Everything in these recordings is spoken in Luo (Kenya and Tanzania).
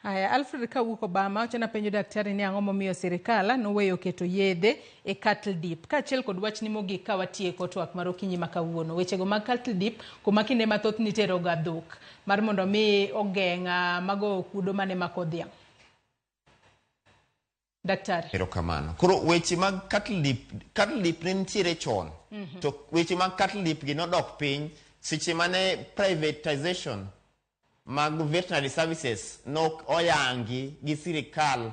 Haya, Alfred kawuok Obama wacho napenjo daktari ni ang'o momiyo sirikal noweyo keto yedhe e cattle dip. Kaachiel kod wachni mogik ka watieko twak mar okinyi ma kawuono. Wechego mag cattle dip kuma kinde mathoth nitero ga dhok mar mondo mi ogeng' mago okuodo mane mako dhiang'. Daktari. Erokamano. Koro weche mag cattle dip, cattle dip ne nitiere chon. To weche mag cattle dip gi nodok piny seche mane privatization mag veterinary services nok oyangi gi sirikal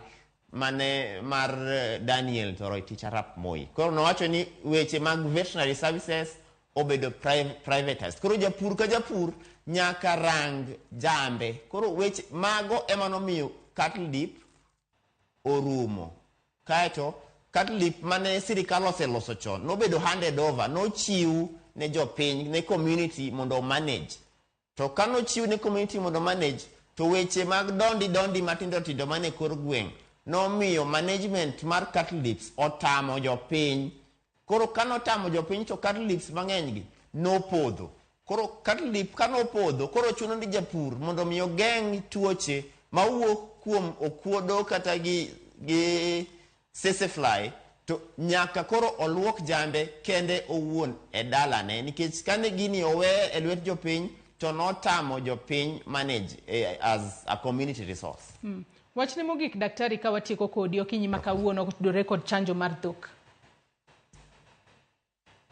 mane mar Daniel Toroitich arap Moi. Koro nowacho ni weche mag veterinary services obedo privatized. Koro japur ka japur nyaka rang jambe. Koro weche mago ema nomiyo cattle dip orumo. Kaeto cattle dip mane sirikal oseloso chon nobedo handed over, nochiw ne jopiny, ne community mondo manage. To kanochiw ne community mondo manage, to weche mag dondi dondi matindo tindo mane kor gweng' nomiyo management mar cattle dips otamo jopiny. Koro kanotamo jopiny to cattle dips mang'eny gi nopodho. Koro cattle dip kanopodho, koro chuno ni japur mondo mi ogeng' tuoche mawuok kuom okuodo kata gi tsetse fly, to nyaka koro oluok jambe kende owuon e dalane, nikech kane gini owe e lwet jopiny to notamo jopiny manage as a community resource. Wachne mogik daktari ka watieko kodi okinyi ma kawuono otudore kod chanjo mar dhok.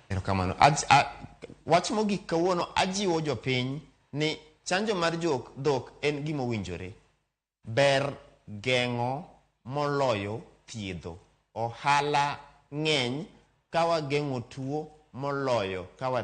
Erokamano. Wach mogik kawuono ajiwo jopiny ni chanjo mar dhok en gima owinjore. Ber geng'o moloyo thiedho. Ohala ng'eny ka wageng'o tuo moloyo ka wa